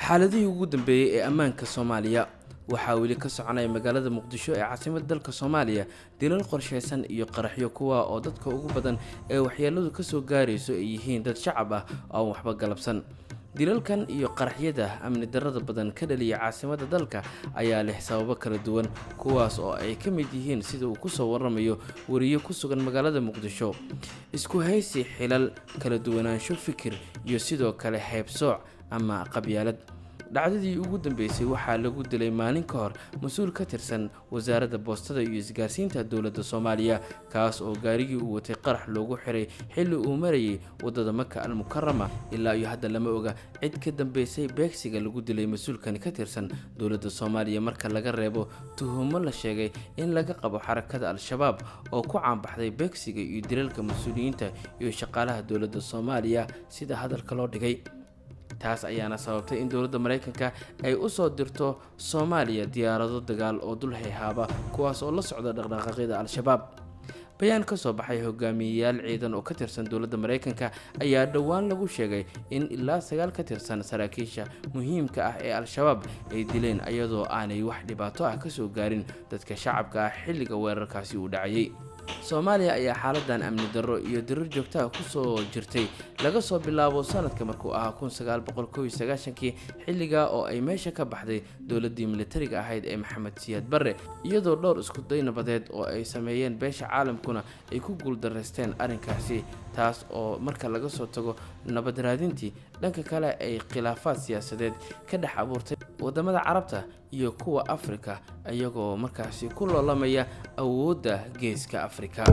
Xaaladihii ugu dambeeyey ee ammaanka Soomaaliya. Waxaa weli ka soconaya magaalada Muqdisho ee caasimadda dalka Soomaaliya dilal qorshaysan iyo qaraxyo, kuwa oo dadka ugu badan ee waxyeeladu kasoo gaarayso ay yihiin dad shacab ah oo aan waxba galabsan. Dilalkan iyo qaraxyada amni darrada badan ka dhaliya caasimadda dalka ayaa leh sababo kala duwan, kuwaas oo ay ka mid yihiin, sida uu kusoo waramayo wariye ku sugan magaalada Muqdisho, isku haysi xilal, kala duwanaansho fikir iyo sidoo kale heybsooc ama qabyaalad. Dhacdadii ugu dambeysay waxaa lagu dilay maalin ka hor mas-uul ka tirsan Wasaaradda Boostada iyo Isgaarsiinta dowladda Soomaaliya, kaas oo gaarigii uu watay qarax loogu xiray xilli uu marayay waddada Maka Al Mukarama. Ilaa iyo hadda lama oga cid ka dambeysay beegsiga lagu dilay mas-uulkani ka tirsan dowladda Soomaaliya, marka laga reebo tuhumo la sheegay in laga qabo Xarakada Al-Shabaab oo ku caanbaxday beegsiga iyo dilalka mas-uuliyiinta iyo shaqaalaha dowladda Soomaaliya, sida hadalka loo dhigay. Taas ayaana sababtay in dowladda Maraykanka ay u soo dirto Soomaaliya diyaarado dagaal oo dul hayhaaba, kuwaas oo la socda dhaqdhaqaaqyada Al-Shabaab. Bayaan ka soo baxay hogaamiyeyaal ciidan oo ka tirsan dowladda Maraykanka ayaa dhowaan lagu sheegay in ilaa sagaal ka tirsan saraakiisha muhiimka ah ee Al-Shabaab ay dileen, iyadoo aanay wax dhibaato ah kasoo gaarin dadka shacabka ah xilliga weerarkaasi uu dhacayay. Soomaaliya ayaa xaaladan amni darro iyo dirir joogtaha kusoo jirtay laga soo bilaabo sanadka markuu ahaa 1991-kii, xilligaa oo ay meesha ka baxday dowladdii militariga ahayd ee Maxamed Siyaad Barre, iyadoo dhowr iskuday nabadeed oo ay sameeyeen beesha caalamkuna ay ku guuldaraysteen arrinkaasi, taas oo marka laga soo tago nabad raadintii, dhanka kale ay khilaafaad siyaasadeed ka dhex abuurtay wadamada Carabta iyo kuwa Afrika, iyagoo markaasi ku loolamaya awoodda Geeska Afrika.